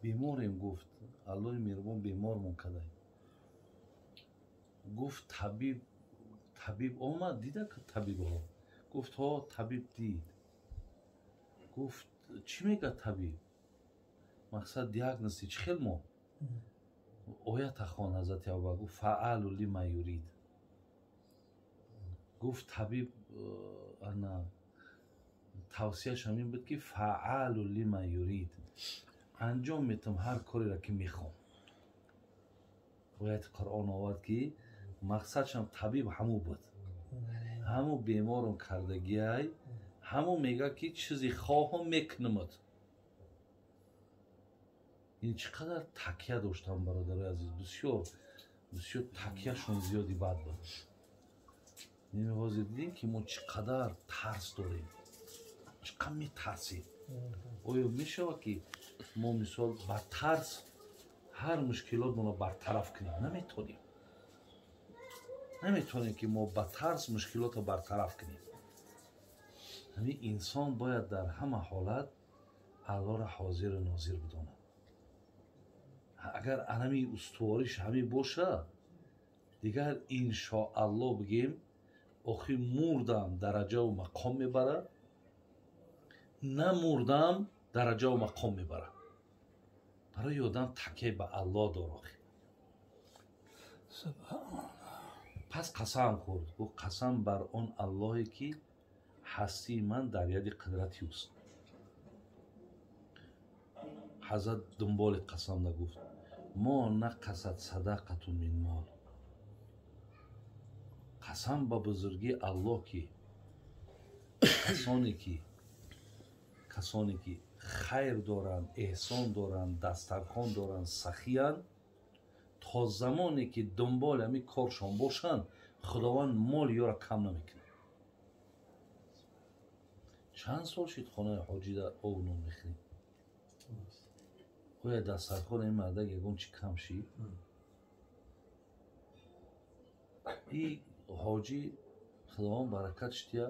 Беморем гуфт, Аллоҳи меҳрубон бемормон кадай. Гуфт табиб, табиб омад, дида табибҳо? Гуфт ҳо, табиб дид. Гуфт чӣ мегӯяд табиб? Мақсад диагнози чӣ хел мо? Оята хон Ҳазрати Абубакр гуфт фаалу лима юрид. Гуфт табиб ана тавсияш ҳамин буд ки фаалу лима юрид, анҷом метам ҳар кореро ки мехоҳам. Ояти Қуръон овард ки мақсадшам табиб ҳаму буд, ҳаму беморум кардагиай, ҳаму мега ки чизи хоҳам мекунамад. Ин чӣ қадар такя доштам, бародарои азиз, бисёр бисёр такяшон зиёди бад буд. Ҳозир дидем ки мо чӣ қадар тарс дорем, чӣ қадар метарсем. Оё мешавад ки мо мисол ба тарс ҳар мушкилотмонро бартараф кунем? Наметонем, наметонем ки мо ба тарс мушкилотро бартараф кунем. Ҳамин инсон бояд дар ҳама ҳолат Аллоҳро ҳозиру нозир бидонад. Агар анами устувориш ҳамин боша, дигар иншоаллоҳ бигем, охи мурдам дараҷаву мақом мебарад, намурдам дараҷаву мақом мебарад. Барои одам такя ба Аллоҳ дор. Охи пас қасам хӯрд, гуфт қасам бар он Аллоҳе ки ҳастии ман дар яди қудрати ӯст. Ҳазрат дунболи қасам нагуфт, мо нақасат садақату мин мол. Қасам ба бузургии Аллоҳ ки касоне ки хайр доранд, эҳсон доранд, дастархон доранд, сахиянд, то замоне ки дунболи ҳамин коршон бошанд, Худованд моли ёро кам намекунад. Чанд сол шид хонаи ҳоҷида об нон мехӯрем? Оя дастархони ин мардак ягон чӣ кам шид? И ҳоҷӣ Худованд баракат шидия,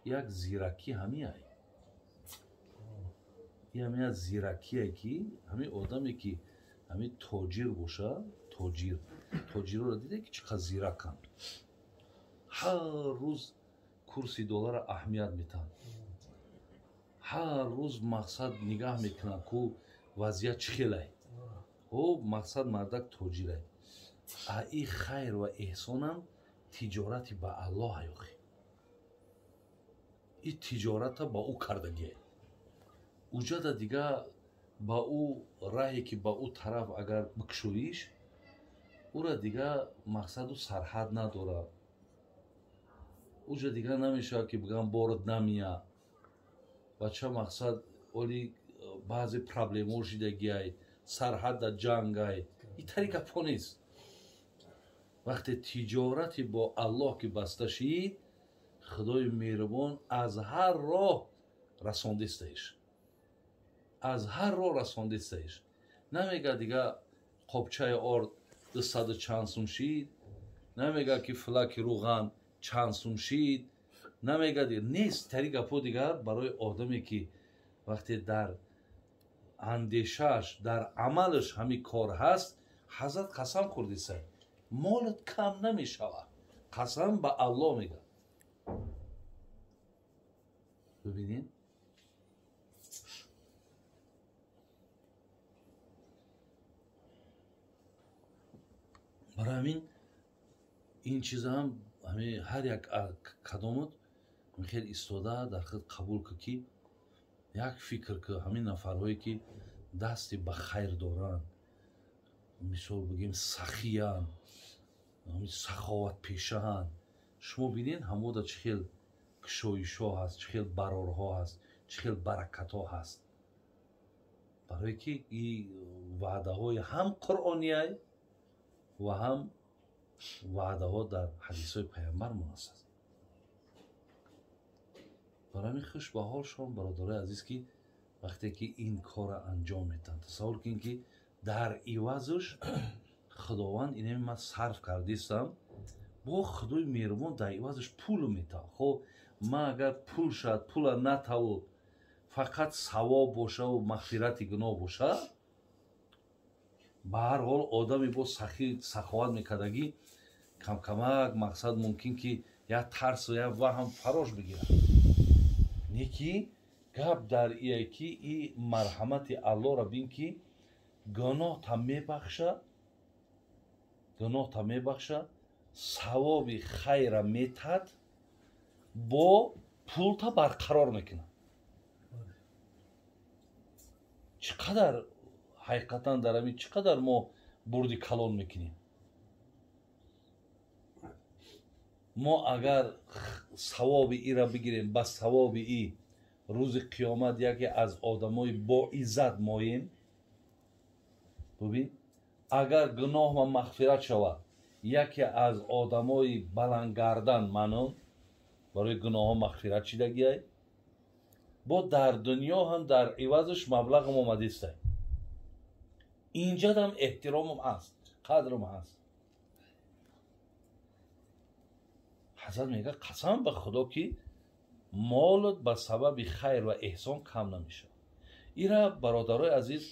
як зиракӣ ҳамиай. И ҳамин як зиракие ки ҳамин одаме ки ҳамин тоҷир боша, тоҷир, тоҷирро диде ки чӣ қадр зираканд. Ҳар рӯз курси долларро аҳамият метаҳанд, ҳар рӯз мақсад нигаҳ мекунанд ку вазъият чӣ хелай. О мақсад мардак тоҷирай. А и хайр ва эҳсонам тиҷорати ба Аллоҳ охи. И тиҷората ба ӯ кардагиай. Уҷада дига ба ӯ раҳе ки ба ӯ тараф агар бикшоиш, ӯра дига мақсаду сарҳад надорад. Уҷа дига намешавад ки бигам борот намия. Бача мақсад оли баъзе проблемҳо шидагиай, сарҳадда ҷангай. И тари гапҳо нест. Вақте тиҷорати бо Аллоҳ ки баста шид, Худои меҳрубон аз ҳар роҳ расондистаиш, аз ҳар роҳ расондистаиш. Намега дига қобчаи орд 200 чанд сум шид, намега ки флаки руған чанд сум шид, намега дига нест. Тари гапҳо дигар барои одаме ки вақте дар андешааш, дар амалаш ҳамин кор ҳаст, Ҳазрат қасам хӯрдисай, молат кам намешавад. Қасам ба Аллоҳ мегӯяд. Бибинед, барои ҳамин ин чизам ҳар як кадомот хел истода дар худ қабул кун ки як фикр ки ҳамин нафарҳое ки дасти ба хайр доранд, мисол бигем сахиянд, саховатпешаанд, шумо бинед ҳамода чӣ хел кушоишҳо ҳаст, чӣ хел барорҳо ҳаст, чӣ хел баракатҳо ҳаст. Барое ки и ваъдаҳои ҳам қуръонияй ва ҳам ваъдаҳо дар ҳадисҳои пайғамбармон аст. Барои ҳамин хуш ба ҳолшон, бародарои азиз, ки вақте ки ин корро анҷом метаҳанд, тасаввур кунед ки дар ивазш Худованд инами ман сарф кардистам, бо Худои меҳрубон дар ивазш пул метавад. Хоб ман агар пул шад, пула натаву фақат савоб бошаву мағфирати гуноҳ боша, ба ҳар ҳол одаме бо саховат мекардагӣ камкамак мақсад мумкин ки як тарсу як ваҳм фарош бигирад. Не ки гап дар ие ки и марҳамати Аллоҳро бин ки гуноҳта мебахша, гуноҳта мебахша, савоби хайра метад, бо пулта барқарор мекунад. Чӣ қадар ҳақиқатан дар ҳамин чӣ қадар мо бурди калон мекунем. Мо агар савоби ира бигирем, ба савоби и рӯзи қиёмат яке аз одамои боиззат моем. Бубин, агар гуноҳма мағфират шавад, яке аз одамои баландгардан манон барои гуноҳҳо мағфират шидагиай, бо дар дунё ҳам дар ивазаш маблағам омадистай. Инҷадам эҳтиромам ҳаст, қадрам ҳаст. Ҳазрат мегӯяд қасам ба Худо ки молот ба сабаби хайр ва эҳсон кам намешавад. Ира бародарои азиз,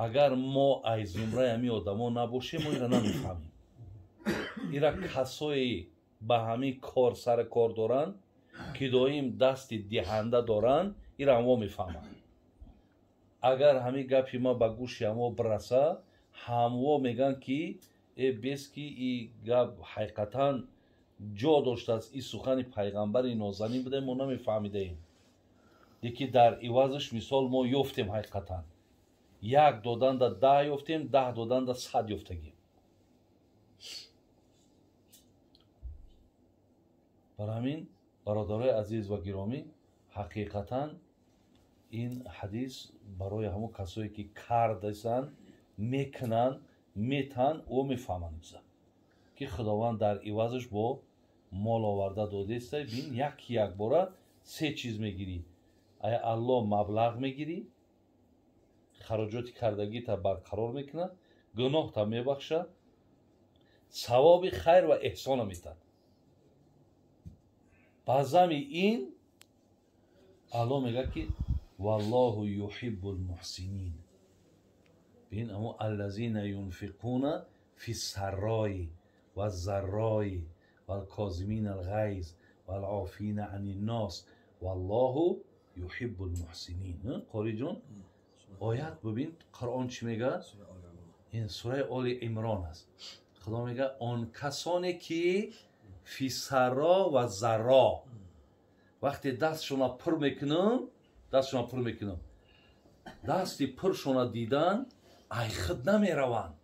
агар мо ай зумраи ҳамин одамо набошем, мо ира намефаҳмем. Ира касое ба ҳамин кор сари кор доранд, ки доим дасти диҳанда доранд, ира ҳамо мефаҳманд. Агар ҳамин гапи ма ба гӯши ҳамо бираса, ҳамво мегӯянд ки э бес ки и гап ҳақиқатан ҷо доштааст, и сухани пайғамбари нозанин буда, мо намефаҳмидаем. Леки дар ивазаш мисол мо ёфтем ҳақиқатан. Як доданда 10 ёфтем, 10 доданда 100 ёфтагем. Бар ҳамин бародарои азиз ва гиромӣ, ҳақиқатан ин ҳадис барои ҳамон касое ки кардасанд, мекунанд, метан, ӯ мефаҳманд ки Худованд дар ивазаш бо мол оварда додеста. Бин, як якбора се чиз мегирӣ. Ая Аллоҳ маблағ мегирӣ, хароҷоти кардагита барқарор мекунад, гуноҳта мебахшад, савоби хайр ва эҳсона метад. Ба зами ин Аллоҳ мегӯяд ки валлоҳу юҳиббул муҳсинин. Бин, амо аллазина юнфиқуна фи саррои ваззаррои валкозимина алғайз валофина ани ннос валлоҳу юҳиббул муҳсинин. Қориҷон, оят бибин, Қуръон чӣ мегӯяд? Ин сураи Оли Имрон аст. Худо мегӯяд он касоне ки фи сарро ва зарро, вақте дастшона пур мекунам, дастшона пур мекунам, дасти пуршона дидан ай худ намераванд.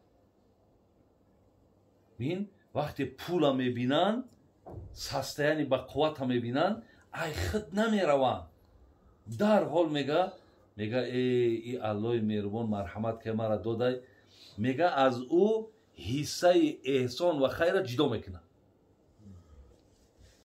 Бин, вақте пула мебинанд, састаяни ба қуввата мебинанд, ай худ намераванд. Дарҳол мега, мега э и Аллоҳи меҳрубон марҳамат ки мара додай, мега аз ӯ ҳиссаи эҳсон ва хайра ҷидо мекунад.